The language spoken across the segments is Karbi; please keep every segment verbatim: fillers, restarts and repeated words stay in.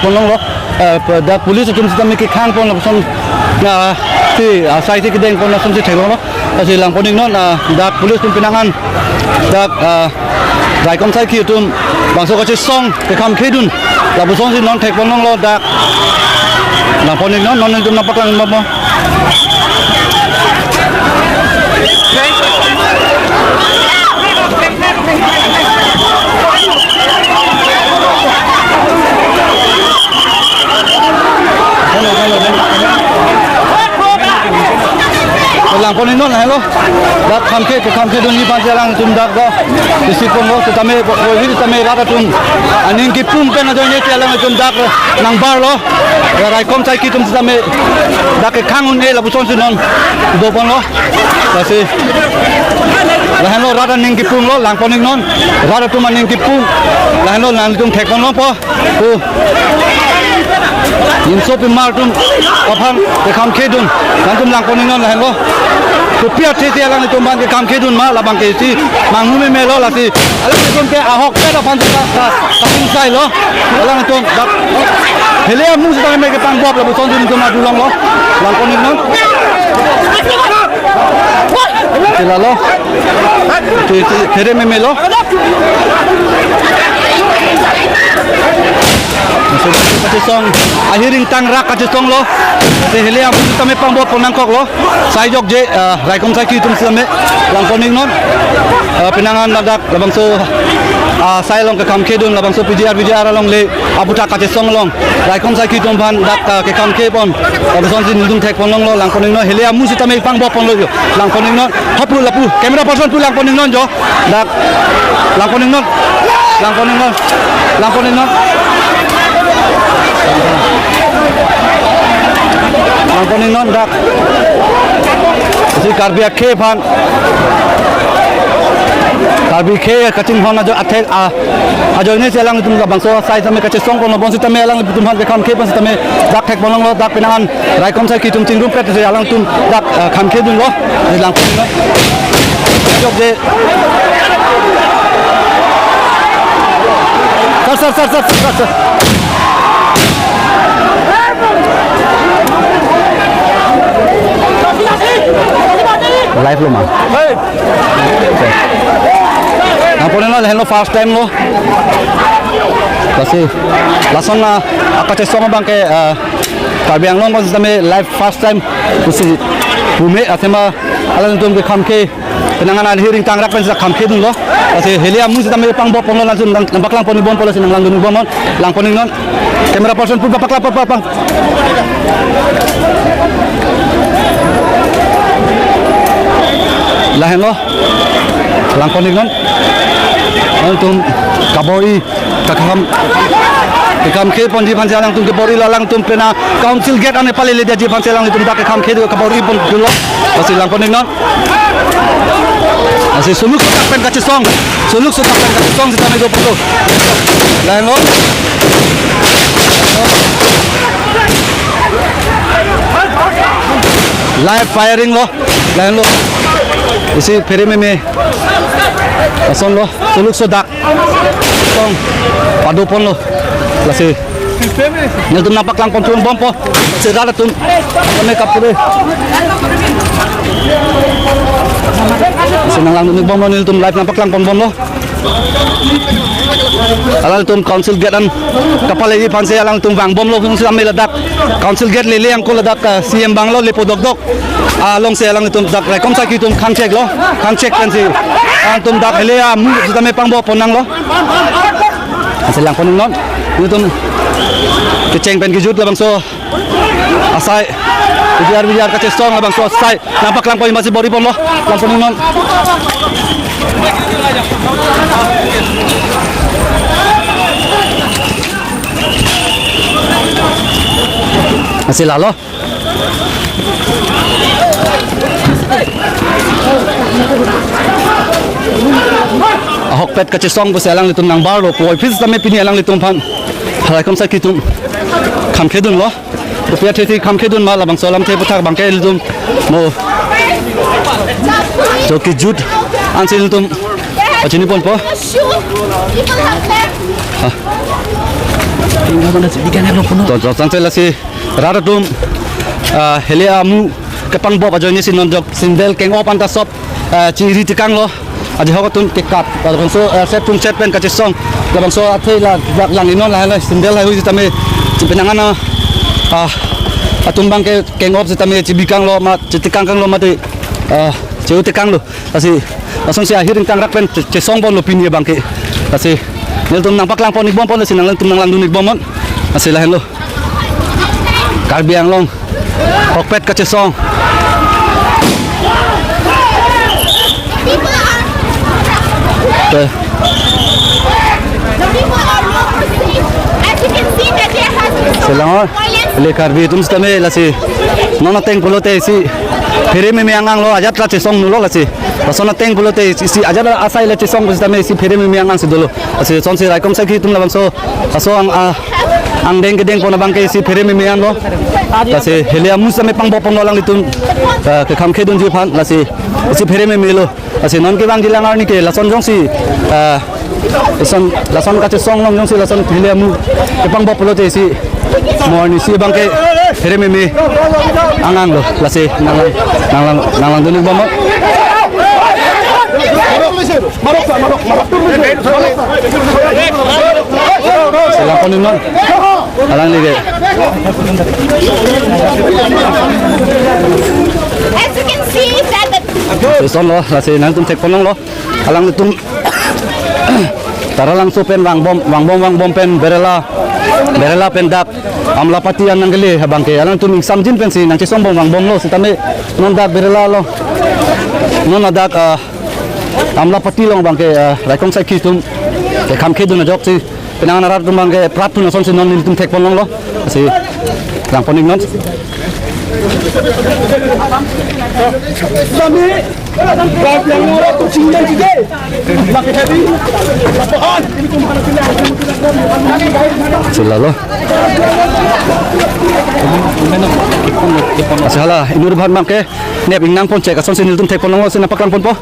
Ponlonglo, eh, dak police atum sitame kekhang pon lapuson, ah, si, ah, asai si kedeng pon lapuson si theklonglo. Lasi langpon-iknon, ah, dak police atum penang an dak, ah, raikom saikhi atum bangso kachesong kekhamkhedun lapuson si non thekponlonglo dak. Langpon-iknon, non nelitum nangpaklang bompo. Langpon-iknon, helo. Dak kekhamkhe, kekhamkhedunji aphansi alangtum dak do. Isi ponlo, sitame, po, po, sitame rat atum aning kipum pen ajoine si alangtum dak nangbarlo. Raikom saikhi atum sitame dak kekhang un-e lapuson si non doponlo. Lasi lahenlo, rat aning kipumlo, langpon-iknon. Rat atum aning kipum. Lahenlo, nangtum thekponlongpo. O. Nimso pimar atum aphan kekhamkhedun. Nangtum langpon-iknon, lahenlo. Kopi athe si alanglitum aphan kekhamkhedun ma, labang ke si manghu memelo lasi. Alanglitum ke ahokpet aphan ka, ka, katingsailo. Alanglitum dak hele amu sitame kepangbop lapuson si nelitum nangdulonglo. Langpon-iknon. Lalo. Ti, ti, phere memelo. Kachesong, ahiring tangrak kachesonglo. Te hele amu sitame pangbop pon nangkoklo. Sai jokje, ah, raikom saikhi atum sitame. Langpon-iknon. Ah, penang an ladak labangso, ah, asai along kekhamkhedun, labangso P G R, V G R along le aputhak kachesong along raikom saikhi atum aphan dak, ah, kekhamkhe pon. Lapuson si nelitum thekponlonglo, langpon-iknon, hele amu sitame pangbop ponlo jo. Langpon-iknon, hapu lapu, camera person pu langpon-iknon jo. Dak, langpon-iknon, langpon-iknon, langpon-iknon. Langpon-iknon dak. Si Karbi akhei aphan. Karbi akhei kachinghon ajo athek a, ajoine si alanglitum labangso asai sitame kachesong ponlo, bonsitame alanglitum aphan kekhamkhe pon sitame dak thekponlonglo, dak penang an raikom saikhi atum chingrumpet si alangtum dak, eh, khamkhedunlo. Langpon-iknon. Jokje. Sir, sir, sir, sir, sir, sir. Live lo ma? Nangpon-iknon, lahenlo first time lo. Lasi, lason na, akachesong abang ke, ah, Karbi Anglong abang sitame live first time pusi pume athema alangtum kekhamkhe penang an ahiring tangrak pen sita khamkhedunlo. Lasi hele amu sitame pangbop ponlo, langsung nang, nangpaklangpon-ik bompo, lasi nanglangdun-ik bomnon. Langpon-iknon. Camera person pu paklang, paklang, paklang. Lahenlo. Langpon-iknon. Alangtum kabor-i, kakham, kekhamkhe ponji aphansi alangtum kabor-ilo, alangtum pena council gate ane paleledetji aphansi alangtum dak kekhamkhe kabor-i pondunlo. Lasi langpon-iknon. Lasi suluk sodak pen kachesong. Suluk sodak pen kachesong sitame dopo. Lahenlo. Live firing lo. Lahenlo. Isi phere meme. Lasonlo. Suluk sodak. Song. Padoponlo. Lasi nelitum nangpaklangpon bompo. Lasi rat atum kami kapure. Lasi nanglangdun-ik bomlo, nelitum live nangpaklangpon bomlo. Alangtum council gate an kapaleji aphansi alangtum vangbomlo, sitame ladak council gate lele angko ladak, ah, C M bungalow lepo dokdok alongsi alangtum dak raikom saikhi atum khangcheklo, khangchek pensi alangtum dak hele amu sitame pangbop ponnanglo. Lasi langpon-iknon, nelitum kecheng pen kejut labangso asai, V G R, V G R kachesong labangso asai nangpaklangpon, masi bor-i bomlo, langpon-iknon. Lasi lalo. Ahokpet kachesong pusi alanglitum nangbarlo, puvoiphit sitame pini alanglitum aphan raikom saikhi atum khamkhedunlo. Kopi athe si khamkhedun ma, labangso alamthe aputhak abangke ilitum mo jo kejut ansi ilitum pachiniponpo. Ah. To, to, tangte lasi rat atum, ah, heli amu kepangbop ajoine si non jok sandal keng-op anta sop, ah, chiri tekanglo. Ajahak atum kekat, labangso, ah, set pung set pen kachesong, labangso athe la, la, lang inon la, la sandal haihui sitame, chipenang ana, ah, atum abangke keng-op sitame, chibi kanglo ma, chitekang kanglo mate, ah, cheu tekanglo. Lasi, lasonsi ahir ingtang rak pen che-, chesong bomlo pini abangke. Lasi, nelitum nangpaklang pon ik bom pon lasi, nanglitum nanglangdun ik bom non. Lasi lahenlo. Karbi Anglong kokpet kachesong. Te. As you can see that there has been so Selang, much violence. Le Karbi atum sitame lasi. Non ateng pulote isi phere meme angang lo, ajat la chesong nu lo lasi. Lason ateng pulote isi ajat asai la chesong pusitame isi phere meme angang si dolo. Lasi lasonsi raikom saikhi atum labangso, laso ang, ah, angdeng kedeng pon abangke isi phere meme angang lo. Lasi heli amu sitame pangbop ponlo alanglitum, ah, kekham khedunji aphan, lasi isi phere meme lo. Lasi non kevangji alang arni ke lason jongsi, ah, lason, lason kachesong along jongsi lason heli amu kepangbop pulote isi mo arnisi abangke phere meme angang lo, lasi nanglang, nanglang, nanglangdun ik bom non. Selang pon ik non. Alangli ke. As you can see that the Ison lo, lasi nangtum thek pon longlo. Alanglitum Taralangso pen vangbom, vangbom, vangbom pen Berela, Berela pen dak Amlapati an nangkele abangke alanglitum ingsamjin pensi nangchesong bom vangbomlo sitame non dak Berela lo. Non adak, ah, Amlapati along abangke, ah, raikom saikhi atum kekham khedun ajoksi penang rat atum abangke prat tun asonsi non nelitum thek pon longlo. Lasi lang pon ik non. Sila lo. Lasi hala inut aphan abangke nep ingnang pon chek asonsi nelitum thek pon longlo, si nangpaklang ponpo.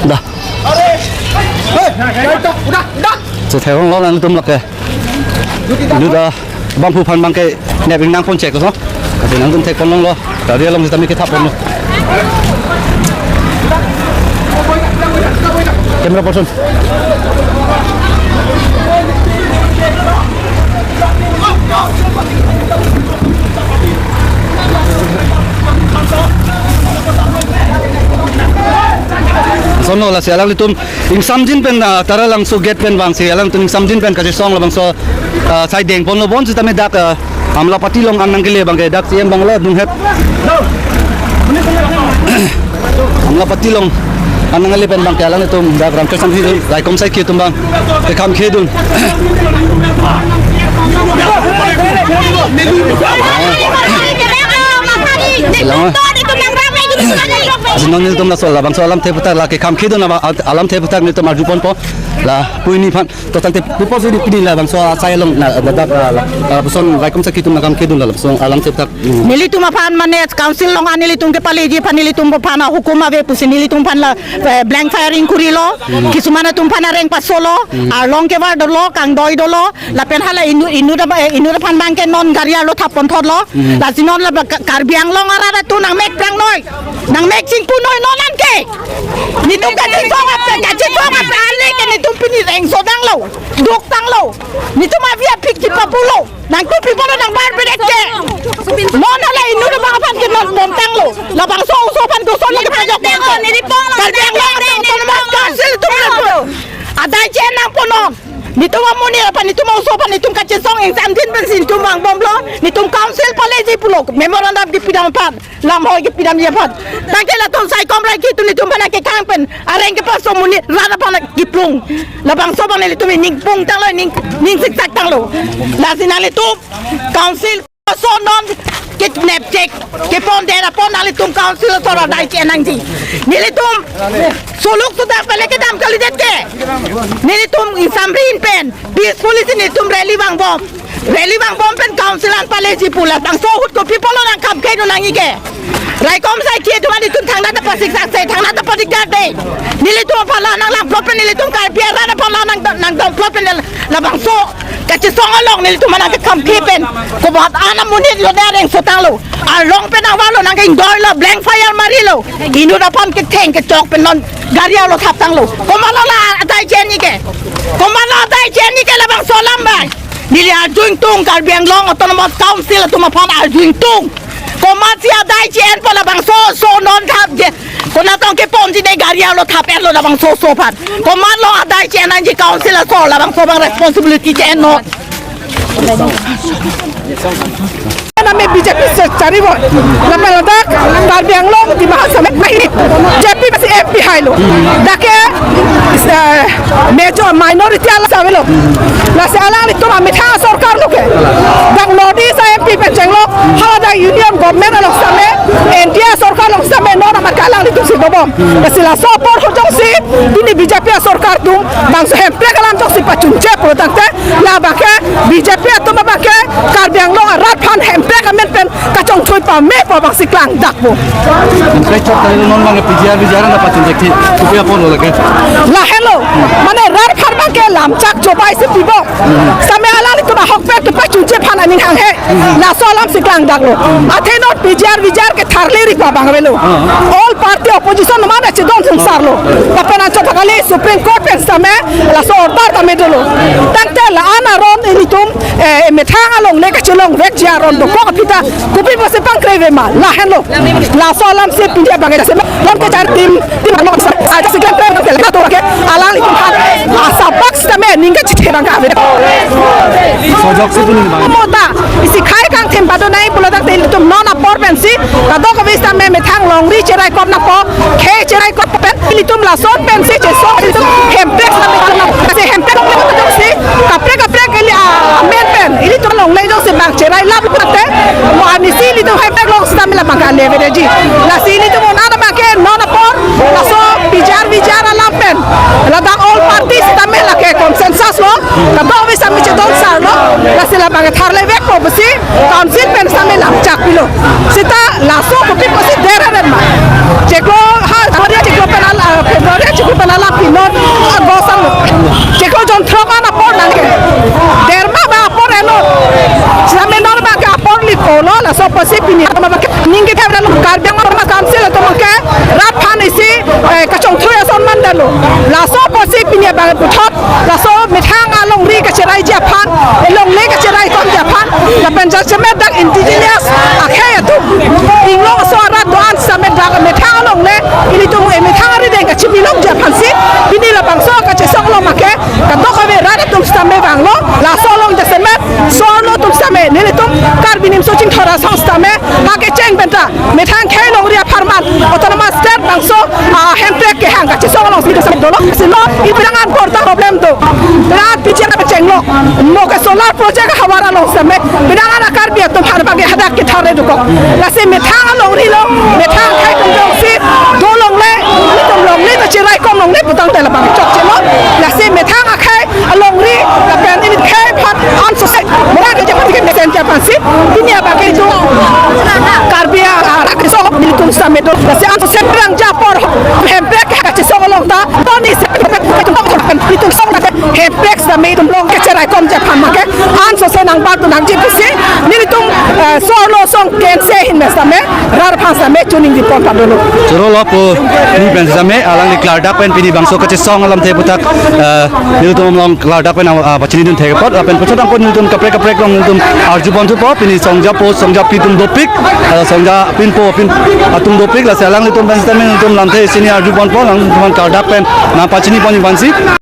Dah. Chethek longlo nangtum lake. Inut abangphu aphan abangke nep ingnang pon chek lo. Lasi nangtum thek pon longlo. Gari along sitame kethap ponlo. Camera person. Sono lasi alanglitum ingsamjin pen, ah, Taralangso gate pen vangsi alanglitum ingsamjin pen kachesong labangso, ah, sai deng ponlo, bonsitame dak, ah, Amlapati along an nangkele abangke dak C M Bangla dunghet. Amlapati along an nangkele pen abangke alanglitum dak Ramchak Samji raikom saikhi atum abang kekham khedun. Selang. Lasi non nelitum laso labangso alamthe aputhak la kekham khedun aba-, alamthe aputhak nelitum arju ponpo. La pu hini aphan to tangte pupo si di pini labangso asai along na, dak, dak, ah, la, ah, lapuson raikom saikhi atum nangkham khedun la lapuson alamthe aputhak. Nelitum aphan mane council along an nelitum kepaleji aphan nelitum aphan ahukum ave pusi nelitum aphan la, eh, blank firing kurilo. Kisuman atum aphan areng pasolo. Arlong kevar dolo, kangdoi dolo. Lapen hala inut, inut apa, eh, inut aphan abangke non gari arlo thap ponthotlo. Lasi non la Ka-, Karbi Anglong arat atum nangmek prang noi. Nangmek chingpu noi non anke. Nelitum kachesong ap, kachesong ap ale ke nelitum pini reng sodang lo. Duk tanglo. Nelitum avi aphi chipapulo. Nangtum people nang bar bedet ke. Non hala inut abang aphan ke non bomtanglo. Labangso oso aphan koson lagi pajak bomtang. Karbi Anglong Autonomous Council atum lo. Adai chen nangpo non. Nelitum amonit aphan, nelitum oso aphan, nelitum kachesong ingsamjin pensi nelitum vangbomlo. Nelitum council paleji pulo. Memorandum kepidam aphan. Lamhoi kepidamji aphan. Tangte latum saikom rai kitu nelitum aphan kekhang pen areng kepaso amonit rat aphan kiplung. Labangso abang nelitum ning pungtanglo, ning, ning siksaktanglo. Lasi nanglitum council so non kidnap chek kepon dera pon nanglitum council so ra dai chenangji. Nelitum suluk sudah pele kedam kalidet ke. Nelitum ingsamjin pen peacefully si nelitum rally vangbom. Rally vangbom pen council an paleji pu labangso ahut kopi pulo nangkham khedun nangji ke. Raikom saikhi atum nelitum thangnat ta pasiksak se, thangnat ta padikar de. Nelitum aphan la nanglang plot pen nelitum Karbi arat aphan la nang, nangdam plot pen Labangso kachesong along nelitum aphan nangkekhamkhe pen, komat an amonit lo, ne areng sotanglo. Arlong pen nangvanlo, nangke-ingjoi lo, blank fire marilo. Inut aphan ketheng kechok pen non gari arlo thaptanglo. Komatlo la adai che-enji ke? Komatlo adai che-enji ke labangso alam bai? Neli arju ingtung, Karbi Anglong Autonomous Council atum aphan arju ingtung. Komatsi adai che-enpo labangso oso non thap je. Konat tong keponji ne gari arlo thap-etlo labangso oso aphan? Komatlo adai che-en nangji council aso labangso abang responsibility che-ennon? Name B J P se chari voi. Lapen ladak Karbi Anglong Dima Hasao amen, B J P pensi M P hailo. Dak ke, eh, major minority alam si avelo. Lasi alanglitum amethang asorkar lo ke. Dak North East M P pen chenglo, hala dak Union Government along sitame, N D A asorkar along sitame non amat ke alanglitum si dobom. Lasi laso apor ho jongsi pini B J P asorkar atum bangso hemprek alam jongsi pachunche pulo tangte, labang ke B J P atum abang ke Karbi Anglong arat aphan hemprek amen pen kachongthui pamepo abangsi klangdakpo. Hemprek chot kali non abang ke P G R V G R nangpachun thekthe, kopi apotlo lake? Lahenlo, mane rat aphan abang ke lamchak chobai si pipo. Sitame alanglitum ahok pen kepachunche aphan aning hanghe. Laso alam si klangdaklo. Athe non P G R V G R ketharli ri ko abang avelo. All party opposition mane chedon sungsarlo. Lapen anchot kali Supreme Court pen sitame laso order tame dolo. Tangte la-an aron ilitum, eh, methang alongle kachelongvekji aron dokok aphi ta kopi pusi pangkre ave ma? Lahenlo. Laso alam si pini abang ke jasemet lam kechar tim, tim ano sa, sa, sa, klem klem tel na to ke alanglitum aphan asabak sitame ning kachethek abang ke ave. Sojok si pini abang. Mo ta, isi khei kangthim pado nai pulo tangte ilitum non apor pensi kadokave sitame methang longri cherai kop nangpo, khei cherai kop pen ilitum lason pensi chesong, ilitum hemprek sitame ilitum na, si hemprek si kaprek kaprek ili, ah, amen pen ilitum longle jongsi bang cherai lap tangte, mo arnisi ilitum hemprek along sitame labang ke ale aveji. Lasi ilitum un-an abang ke non apor laso P G R V G R alam pen ladak all party sitame lake consensus lo, kadokave sitame chedon sarlo. Lasi labang ke tharlevekpo pusi council pen sitame lamchak pilo. Sita laso kopi pusi dera ren ma? Chiklo ha, January chiklo pen ala, February chiklo pen ala pinon August lo. Chiklo jonthrok an apor nangke. Derma ba apor elo. Sitame non abang ke apor likolo, laso pusi pini abang ke ning kethek alo. Karbi Anglong Autonomous Council atum ke rat aphan isi, eh, kachongthui ason mandalo. Laso pusi pini abang puthot laso methang alongri kacheraiji aphan, longle kacherai komji aphan, lapen jasemet dak indigenous akhei atum, inglong aso arat do-an sitame dak methang alongle, ilitum, eh, methang arideng kachipilongji aphansi pini labangso kachesong along abang ke kadokave rat atum sitame vanglo. Laso along jasemet sorlo atum sitame, nelitum Karbi Nimso Chingthor Asong sitame ha kecheng pen ta methang khei longri apharman Autonomous State bangso, ah, hemprek kehang kachesong along si dolo. Sino, ipinang an porta problem do. Pinang an P G R kachenglo. Mo ke solar project havar along sitame pinang an Karbi atum aphan abang ke hadak ketharle dokok. Lasi methang alongri lo, methang khei atum jongsi dolongle, ilitum longle ta cherai kom longle putangte labang chokchelo. Lasi methang akhei alongri lapen ili khei aphan ansose mora ke japan ke mesen japan si pini abang ke itu Karbi a, a, rak so ilitum sitame do. Lasi ansose rang japor hemprek kachesong along ta toni se ilitum song ta hemprek sitame ilitum long kacherai komji aphan abang ke ansose nangbar tu nangji pusi nelitum, eh, sorlo song kense ahin pen sitame rat aphan sitame choningri pon padolo. Choro lo po ni pen sitame alangli klardak pen pini bangso kachesong alamthe aputhak, eh, nelitum along klardak pen, ah, pachinidun thek apot, ah, pen puthot angkon nelitum kaprek kaprek along nelitum arju pon thupo, pini songja po, songja pi atum dopik, ah, songja pin po, pin atum dopik, lasi alanglitum pen sitame nelitum lamthe isi ni arju ponpo, alanglitum klardak pen nangpachini ponji aphansi.